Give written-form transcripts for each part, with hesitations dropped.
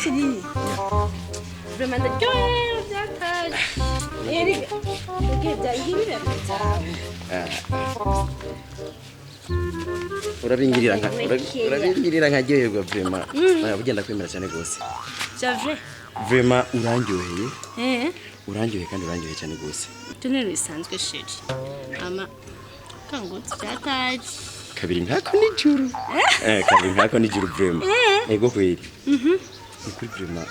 Chéri, vraiment ndaryohewe byataye. Erega ubwiye bya ngibi byawe. Urabingirira nka Wekeya. Urabingirira nkaryoherwa vraiment. Oya, burya ndakwemera cyane rwose. C'est vrai. Vraiment urandyoheye. Eh. Urandyoheye kandi urandyoheye cyane rwose. Ibyo ni ibintu bisanzwe, chéri. Ama kangutse byataye. Kabiri nkako nijuru, kabiri nkako nijuru vraiment. Ego kweli, ni kuri vraiment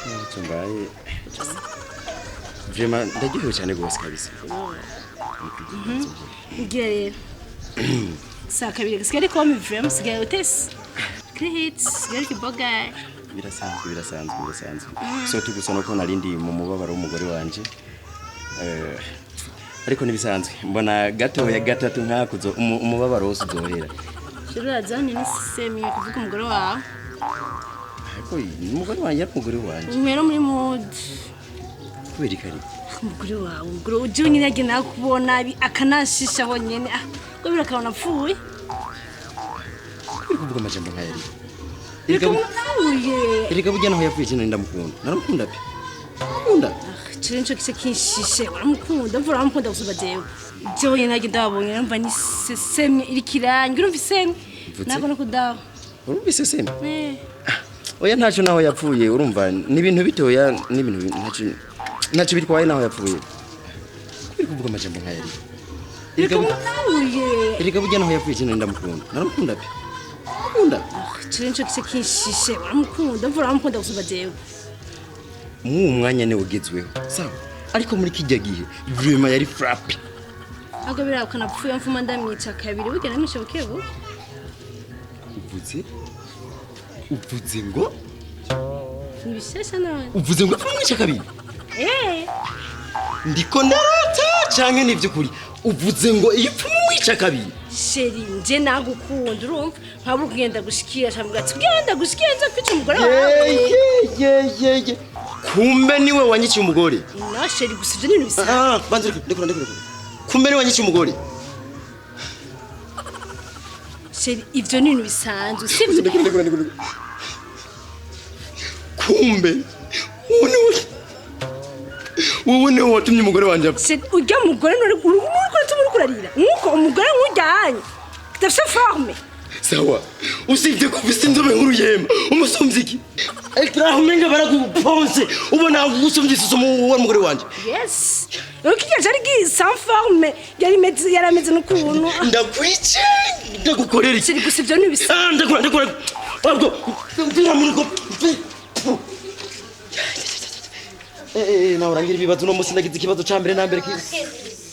ntacyo mbaye, vraiment ndaryohewe cyane rwose kabisa. Ngira rero saa kabiri gasigaye ariko wami vraiment usigaye utese kuri hits, usigaye uri kiboga. Birasanzwe, birasanzwe, birasanzwe. So tugusa nuko nari ndi mu mubabaro w'umugore wanje. Ariko nibisanzwe, mbona gatoya gatatu nkakuzo umubabaro wose uzohera. Chéri, urazanye n'isisemi kuvuga umugore wawe. Ariko umugore wanje ari umugore wanje. Umwero muri mood. Kubera ikari? Umugore wawe, umugore uje nyine agenda kubona akanashisha honyine, ah, ko birakabona apfuye. Kubera kuvuga amajambo nk'aya ariko Reka, apfuye. Erega burya naho yapfuye cyane ndamukunda, naramukunda pe, ndamukunda. Chéri, nico kice kinshishe, uramukunda, mvura uramukunda gusumba jewe. Jewe nyine agenda wabonye numva ni sesemye iriko irangi, urumva isemye. Mvutse? Nako no kudaho. Urumva iseseme? Eh. Oya, ntacyo naho yapfuye, urumva ni ibintu bitoya, ni ibintu ntacyo bitwaye naho yapfuye. Kubera kuvuga amajambo nk'aya ariko Reka, apfuye. Erega burya naho yapfuye cyane ndamukunda, naramukunda pe, ndamukunda. Chéri, nico kice kinshishe, uramukunda, mvura uramukunda gusumba jewe. Mw'uwo mwanya niwe ugezweho, sawa, ariko muri kijya gihe vraiment yari frappe. Ahubwo birakana apfuye mvuma ndamwica kabiri, burya namwishe buke buke. Uvuze ngo? Ni bishasha none. Uvuze ngo apfa kabiri? Eh. Ndiko ndarota canke ni vy'ukuri? Uvuze ngo iyo upfa umwica kabiri? Chéri, nje nagukunda, urumva nkabura kugenda gushikira cyangwa ati ugenda gushikira nza kwica umugore wawe. Ye ye ye, kumbe niwe wanyiciye umugore. No chéri, gusa ibyo ni ibintu bisanzwe. Ah, banza ndekura, ndekura, ndekura. Kumbe niwe wanyiciye umugore. Chéri, ibyo ni ibintu bisanzwe, sibyo? Ndekura, ndekura, ndekura. Kumbe wowe niwe, wowe niwe watumye umugore wanje apfa. Chéri, urya mugore nuri uri kuratuma uri kurarira nkuko umugore nk'ujyanye udafite forme. Sawa, usibye ko ufise inzobe nkuru yema, umusumvye iki? Aho umenga baraguponse, ubona gusumvye isuso mu wa mugore wanje. Yes, rero kijya cyari sans forme, yari imeze, yarameze n'ukuntu. Ndakwice, ndagukorera iki? Chéri, gusa ibyo ni ibisanzwe. Ah, ndakura, ndakura. Ahubwo mvira muri ko. Eh eh, nawe urangira ibibazo. Uno munsi nagize ikibazo ca mbere na mbere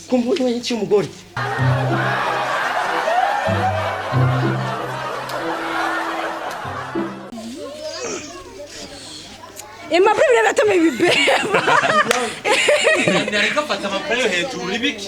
kumva niwe yiciye umugore. Aimable, bireba atama ibibeba. Ariko afata amakuru yo hejuru ibiki.